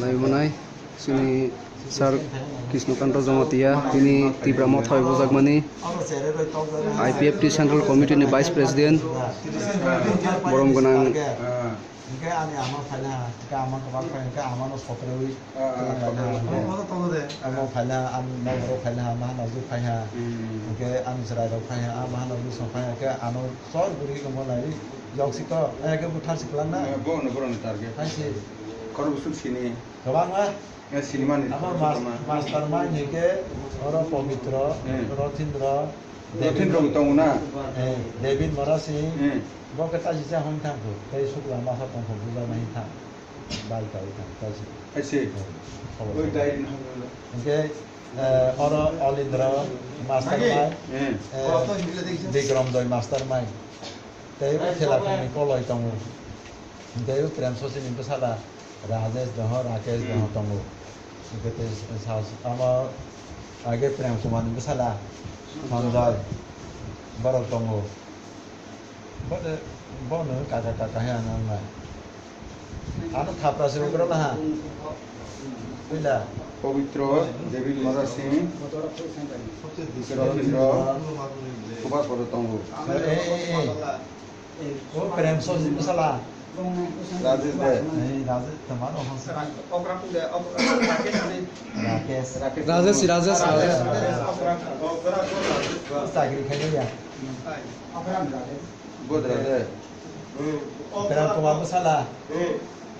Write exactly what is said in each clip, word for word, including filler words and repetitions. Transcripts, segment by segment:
Nai manai, chini Sir Krishnakanta Jamatia, tini Tipra Motha bai bujakmani I P F T Central Committee ni Vice President, borom gwnang. Hingke ani ama phaina, hingke ama kwbang phai, hingke ama no sokroi. Ah, ah, sokroi. Ama phaina, ani nokborok phaina, ama hano jwk phai ha. Hmm. Hingke ani chwrai rok phai ha, ama hano jwk song phai ha, hingke ano sor guri khe mo nai. Yok siko, eh, hingke buthar siklang na. Eh, bo no, bo no target. Hai si. Khoro busuk sini. Kwbangma. Eh, sinimani. Abo mas-, mastermind hingke oro Pabitra, Hmm. Rathindra, Rathindra David, tongo na? Eh, David Mora Singh, Hmm. bo khe taisi cha hwn thang kho, tei sukla masa tong kho, buja nai thang, bai kai thang, taisi. Hai se. Eh, Oi, dai na hwn na. Hingke, eh, oro Olindra mastermind, Hmm. eh, Bikram Joy mastermind, tei o khela khe ni koloi tongo. Hingke o Prem Sosini bwsala Rajesh doho, Rakesh Hmm. doho tongo. Hingke tei sa-, sa-, amo age Prem Kumar ni bwsala Sanjoy borok tongo. Bo de, bo no kaka kaka he ano wngnai. Ano thapra se ugro laha. Puila. Pabitra, David Mora Singh, Rathindra, Subhas Bharat tongo. Eh, eh, eh. O Prem Sosini bwsala. Rajesh de. Ei, Rajesh, tama no hon se. Okra pule, okra, Rakesh ni. Rakesh. Rajesh, Rajesh, Rajesh. Okra, okra, Rajesh. Chakri khainai ya. Okra ni Rajesh. Bo de Rajesh. Prem Kumar bwsala.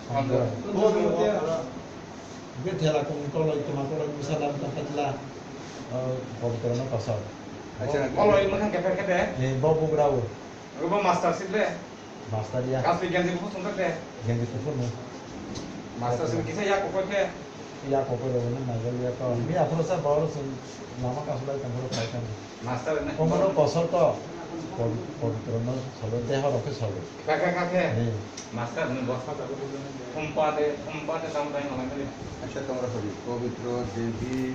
Bo de, bo de. Ge thela kong koloi, tama koloi bwsala, tama khatla. Oh, Pabitra no kosor. Acha. Koloi mo thang keper kete. Eh, bo bugrao. Obo master sip le. Master ya. Kasui genji kuphur songkha khe. Genji kuphur no. Master sip kisa ya kokoi khe. Ya kokoi rok no naijak ya to. Hmm. Mi aphuru sa bawro sung lama kasulai tang phuru khai tang. Master ne. Komono kosor to. Pab-, pabitra no solo, deho rok khe solo. Kha kha kha khe. Hey. Master ni bosta. Khumpa de, khumpa de tamo dai malai mali. Acha, tongra hobi. Pabitra, Devi,